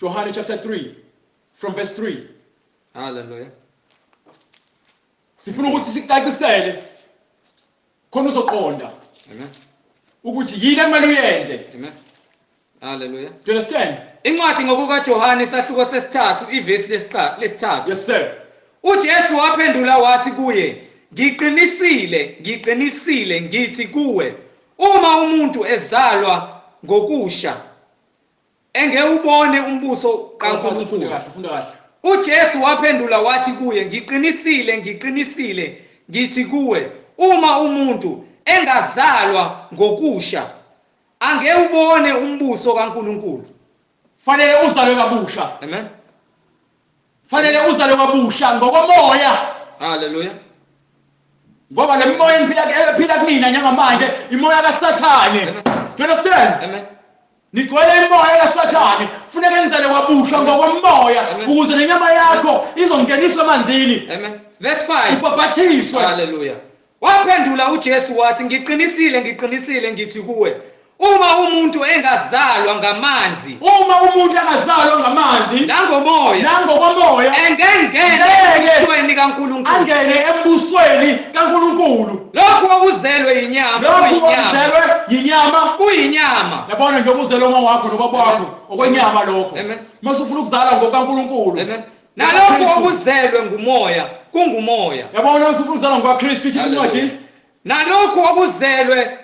Johane chapter 3 from verse 3. Hallelujah. Sifuna ukuthi sikucacisele khona uzoqonda. Amen. Ukuthi yini ekumele uyenze. Amen. Hallelujah. Do you understand? Incwadi ngokukaJohane isahluko sesithathu ivesi lesithathu. Yes sir. UJesu waphendula wathi kuye, ngiqinisile, ngiqinisile ngithi kuwe, uma umuntu ezalwa ngokusha engewubone umbuso kaNkulunkulu. Funda kahle. UJesu waphendula wathi kuye, ngiqinisile, ngiqinisile ngithi kuwe, uma umuntu engazalwa ngokusha angewubone umbuso kaNkulunkulu. Fanele uzalwe kabusha. Amen. Fanele uzalwe kabusha ngokomoya. Hallelujah. Ngoba le moya ephila kunina njengamanje imoya kaSathane. Do you understand? Amen. Nigcwele imoya kaSathane, funeka nizalwe kabusha ngokomoya ukuze nenyama yakho izongeniswa emanzini. Amen. Verse 5. Ubhapathiswe. Hallelujah. Waphendula uJesu wathi, ngiqinisile, ngiqinisile ngithi kuwe, uma umuntu engazalwa ngamanzi, uma umuntu engazalwa ngamanzi nangomoya, nangokomoya, engengene embusweni kaNkulunkulu, angene embusweni kaNkulunkulu. Lokhu okuzelwe inyama, lokhu okuzelwe inyama kuyinyama. Yabona nje okuzelwe umama wakho nobaba wakho okwenyama lokho. Mase ufuna ukuzalwa ngokaNkulunkulu. Amen. Nalokhu okuzelwe ngumoya kungumoya. Yabona ufuna ukuzalwa ngokaKristu ithi incwadi. Nalokhu okuzelwe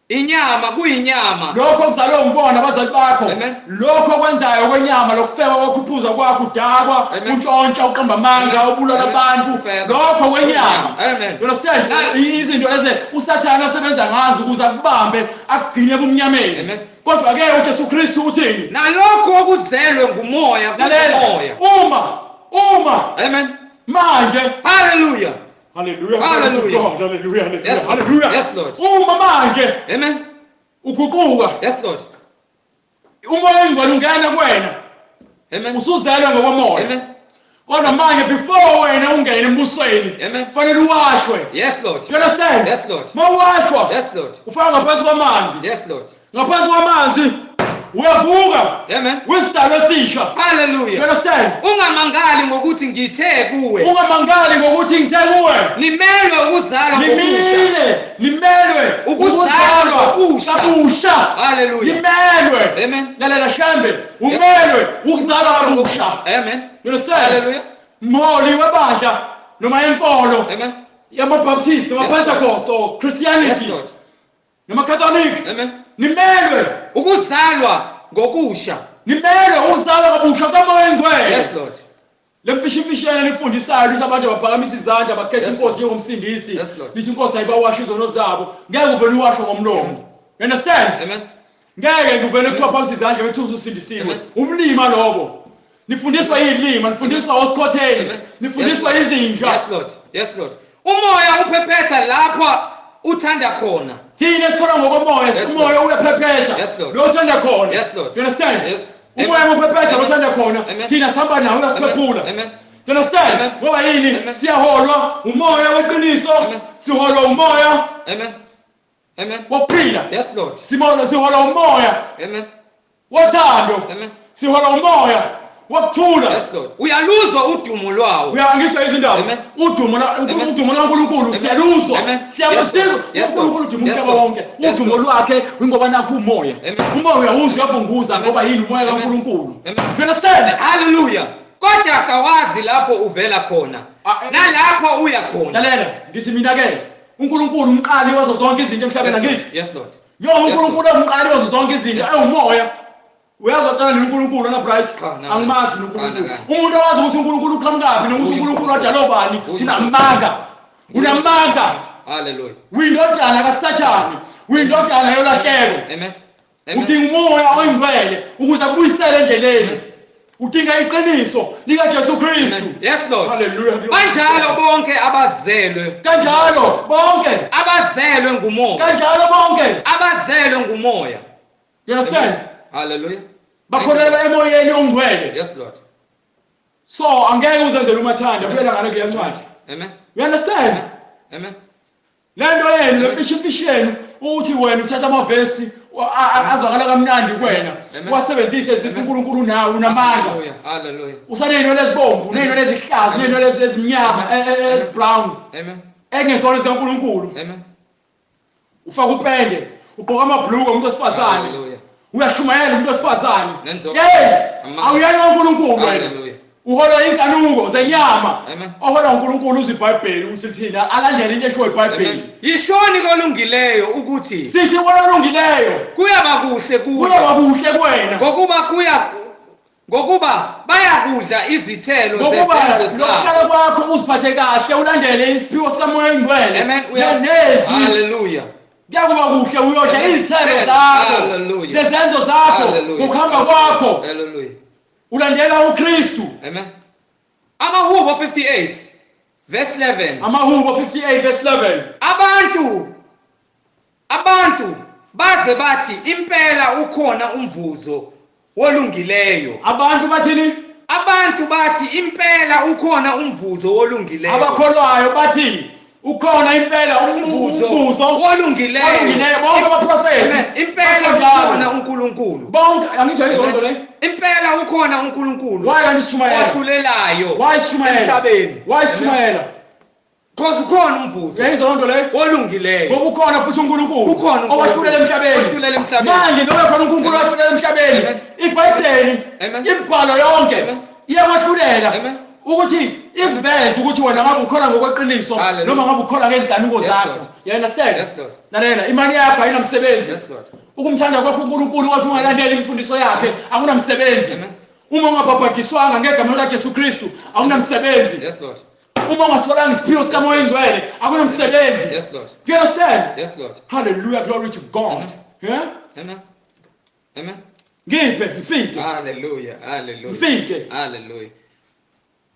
inyama kuyinyama. Lokho okuzalwe ubona abazali bakho, lokho okwenzayo kwenyama, lokufeba kwakho, uphuza kwakho, udakwa, untshontsha, uqamba amanga, ubulala abantu, lokho kwenyama. Amen. You understand? Izinto lezi uSathane asebenza ngazo ukuze akubambe akugcine ebumnyameni. Kodwa ke uJesu Kristu uthini? Nalokho okuzelwe ngumoya kumoya. Uma Amen. Manje hallelujah. Hallelujah. Hallelujah. Hallelujah. Hallelujah. Yes, hallelujah. Yes, Lord. Uma manje. Amen. Uguquka. Yes, Lord. Umoya ongcwele ungena kuwena. Amen. Usuzelwe ngokomoya. Amen. Kodwa manje before wena ungene embusweni, Amen, fanele uwashwe. Yes, Lord. You understand? Yes, Lord. Mawashwa. Yes, Lord. Ufaka ngaphansi kwamanzi. Yes, Lord. Ngaphansi kwamanzi uyavuka. Amen. Wesidalwa esisha. Hallelujah. You understand? Ungamangali ngokuthi ngithe kuwe. Ungamangali ngokuthi ngithe kuwe. Nimelwe ukuzalwa ngokusha. Nimelwe ukuzalwa ngokusha. Kabusha. Hallelujah. Nimelwe. Amen. Lalela Shembe, umelwe ukuzalwa kabusha. Amen. You understand? Hallelujah. Mholi webandla noma yenkolo. Amen. YamaBaptist noma Pentecost or Christianity. Yes, Lord. Noma Catholic. Amen. Nimelwe ukuzalwa ngokusha. Nimelwe ukuzalwa kabusha kaMoya oNgcwele. Yes, Lord. Le mfishimfishane nifundisayo lithi abantu baphakamisa izandla bakhethe inkosi njengomsindisi. Lithi inkosi ayibawashe izono zabo. Ngeke uvele uwashwe ngomlomo. You understand? Amen. Ngeke nguvele kuthiwa phamisa izandla bethi usindisiwe. Umlima lobo. Nifundiswa izilima, nifundiswa osikhotheni, nifundiswa izinja. Yes, Lord. Yes, Lord. Umoya uphephetha lapho uthanda khona. Thina esikholwa ngokomoya, umoya uyaphephetha. Lo uthanda khona. Yes, Lord. You understand? Yes. Umoya uphephetha lo uthanda khona. Thina sihamba nawo uyasiphephula. Amen. Do you understand? Ngoba yini? Siyaholwa umoya weqiniso, siholwa umoya. Amen. Amen. Wokuphila. Yes, Lord. Siholwa umoya. Amen. Wothando. Amen. Siholwa umoya wokuthula. Yes, Lord. Uyaluzwa udumo lwawo. Uyangisho izindaba. Udumo laNkulunkulu siyaluzwa. Siyamsiza uNkulunkulu udumo umhlaba wonke. Udumo lwakhe ingoba nakho umoya. Umoya uyawuzwa uyabunguza ngoba yini umoya kaNkulunkulu. You understand? Hallelujah. Kodwa akawazi lapho uvela khona. Nalapho uya khona. Lalela, ngithi mina ke uNkulunkulu umqali wazo zonke izinto emhlabeni angithi. Yes, Lord. Yo uNkulunkulu umqali wazo zonke izinto ewumoya. Uyazocela noNkulunkulu na Bright? Angimazi uNkulunkulu. Umuntu owazi ukuthi uNkulunkulu uqhamukaphi nokuthi uNkulunkulu wadala obani unamanga. Unamanga. Hallelujah. Uyindodana kaSathane. Uyindodana yolahleko. Amen. Udinga umoya oyingcwele ukuze akubuyisele endleleni. Udinga iqiniso lika Jesu Kristu. Yes, Lord. Hallelujah. Kanjalo bonke abazelwe. Kanjalo bonke abazelwe ngumoya. Kanjalo bonke abazelwe ngumoya. You understand? Hallelujah. Bakholelwa emoyeni ongcwele. Yes, Lord. So angeke uzenzele umathanda buyela ngale kuleya ncwadi. Amen. You understand? Amen. Lento yenu lemfishimfishi yenu Uthi wena uthatha amavesi azwakala kamnandi kuwena, wasebenzise sithi uNkulunkulu nawe unamandla. Hallelujah. Usaney'nwele ezibomvu, ney'nwele ezihlaza, ney'nwele ezimnyama, ezibrown. Amen. Engezona zikaNkulunkulu. Amen. Ufaka upende, ugqoka amabhluku umuntu wesifazane. Uyashumayela umuntu wesifazane. Hey, awuyena uNkulunkulu wena. Uhola inkanuko zenyama. Ohola uNkulunkulu uzwe iBhayibheli ukuthi lithina, alandele into eshiwo iBhayibheli. Yishoni kolungileyo ukuthi sithi kolungileyo kuyaba kuhle kuwe. Kuyaba kuhle kuwena. Ngokuba bayakudla izithelo zezenzo zakho. Ngokuhlala kwakho uziphathe kahle ulandele isiphiwo sikaMoya oNgcwele. Nezwi. Hallelujah. Kuyakuba kuhle uyodla izithelo zakho. Zezenzo zakho, ukuhamba kwakho. Hallelujah. Ulandela uKristu. Amen. Amahubo 58 verse 11. Amahubo 58 verse 11. Abantu baze bathi impela ukhona umvuzo wolungileyo. Abantu bathini? Abantu bathi impela ukhona umvuzo wolungileyo. Abakholwayo bathi ukhona impela umvuzo wolungileyo. Bonke abaprofeti. Impela ukhona uNkulunkulu. Bonke angisho izonto le. Impela ukhona uNkulunkulu. Wayishumayela. Ohlulelayo. Wayishumayela emhlabeni. Wayishumayela. Because ukhona umvuzo. Yayizonto le. Wolungileyo. Ngoba ukhona futhi uNkulunkulu. Ukhona owahlulela emhlabeni. Owahlulela emhlabeni. Manje noma khona uNkulunkulu owahlulela emhlabeni. IBhayibheli, imibhalo yonke iyakwahlulela. Ukuthi iveze ukuthi wena ngabe ukholwa ngokweqiniso noma ngabe ukholwa ngezinkanuko zakho. You understand? Yes Lord. Lalela, imali yakho ayinamsebenzi. Yes Lord. Ukumthanda kwakho uNkulunkulu wathi ungalandeli imfundiso yakhe akunamsebenzi. Uma ungabhabhadiswanga ngegama likaJesu Kristu akunamsebenzi. Yes Lord. Uma ungasolanga isiphiwo sikaMoya oNgcwele akunamsebenzi. Yes Lord. You understand? Yes Lord. Hallelujah, glory to God. Amen. Yeah? Amen. Amen. Ngiphe mfike. Hallelujah. Hallelujah. Mfike. Hallelujah.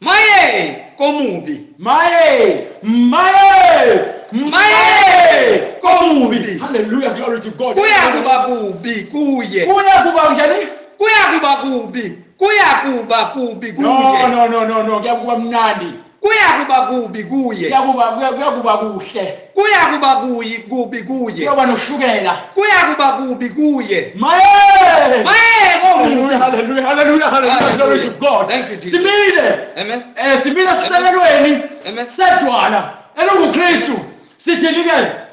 Maye komubi. Maye, maye, maye komubi. Hallelujah, glory to God. Kuyakuba kubi kuye. Kuyakuba njani? Kuyakuba kubi. Kuyakuba kubi kuye. No, no, no, no, kuyakuba mnandi. Kuyakuba kubi kuye. Kuyakuba kuhle. Kuyakuba kubi kuye. Kuyoba noshukela. Kuyakuba kubi kuye. Maye! Maye komubi. Hallelujah, hallelujah, hallelujah, glory to God. Thank you, Jesus. Simile. Amen. Simile sisekelweni. Amen. Sedwana elinguKristu. Sithini ke?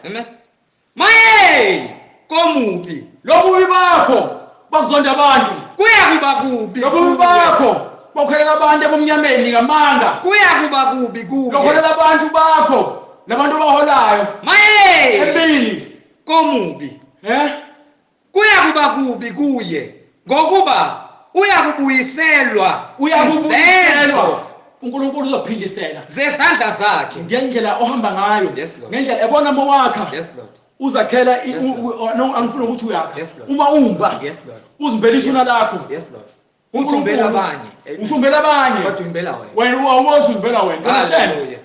Amen. Maye komubi. Lobubi bakho bakuzonda abantu. Kuyakuba kubi. Lobubi bakho bakholela abantu ebumnyameni ngamanga. Kuyakuba kubi kuye. Lokholela abantu bakho labantu abaholayo. Maye ebili komubi. Kuyakuba kubi kuye ngokuba uyakubuyiselwa. Uyakubuyiselwa. uNkulunkulu uzophindisela zezandla zakhe ngendlela ohamba ngayo. Yes, Lord. Ngendlela ebona mowakha. Yes Lord. Uzakhela angifuni ukuthi uyakha. Uma umba. Yes Lord. Uzimbela ithuna lakho. Yes Lord. Uthumbela abanye. Uthumbela abanye. Kodwa umbela wena. Wena awuthi umbela wena. Hallelujah.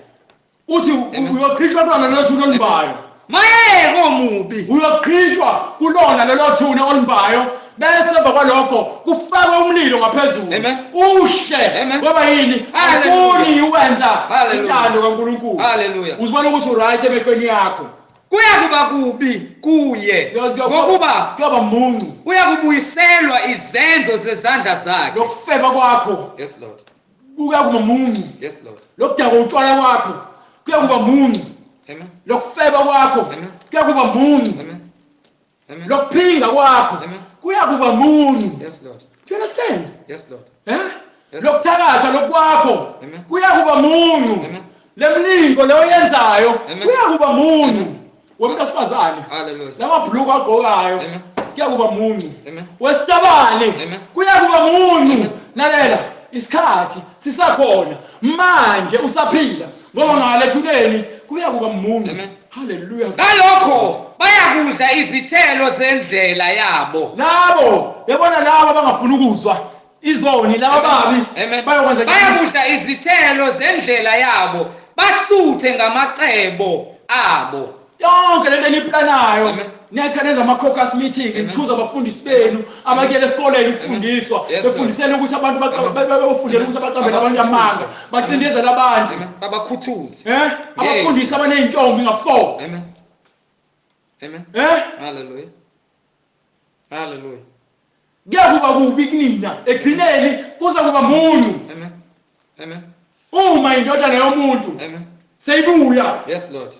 Uthi uyokhishwa kulona lelo thuna olimbayo. Maye komubi. Uyokhishwa kulona lelo thuna olimbayo. Bese emva kwalokho kufakwe umlilo ngaphezulu. Ushe. Ngoba yini? Akuni ukwenza intando kaNkulunkulu. Hallelujah. Uzibona ukuthi uright emehlweni yakho. Kuyakuba kubi kuye ngokuba kuyoba muncu. Uyakubuyiselwa izenzo zezandla zakhe. Lokufeba kwakho. Yes Lord. Kuyakuba muncu. Yes Lord. Lokudakwa utshwala kwakho kuyakuba muncu. Amen. Lokufeba kwakho kuyakuba muncu. Amen. Amen. Lokuphinga kwakho kuyakuba muncu. Yes Lord. Do you understand? Yes Lord. Eh? Lokuthakatha lokwakho kuyakuba muncu. Lemlingo leyo yenzayo kuyakuba muncu. Womuntu wesifazane. Hallelujah. Lamabhuluku agqokayo kuyakuba muncu. Wesitabane kuyakuba muncu. Lalela, isikhathi sisakhona manje usaphila ngoba ngale thuneni kuyakuba muncu. Hallelujah. Ngalokho bayakudla izithelo zendlela yabo. Labo yabona labo abangafuni ukuzwa izoni laba babi bayokwenza bayakudla izithelo zendlela yabo basuthe ngamacebo abo. Yonke lento eniplanayo niyakhaneza ama caucus meeting nithuza abafundisi benu abakuyela esikoleni ukufundiswa befundisela ukuthi abantu bafundele ukuthi abaqambele abantu amanga bacindezele abantu babakhuthuze abafundisi abaneyintombi nga4. Amen. Amen. Eh? Hallelujah. Hallelujah. Kuyakuba kubi kunina ekugcineni kuza kuba munyu. Amen. Amen. Uma indodana yomuntu Amen. seyibuya Yes, Lord.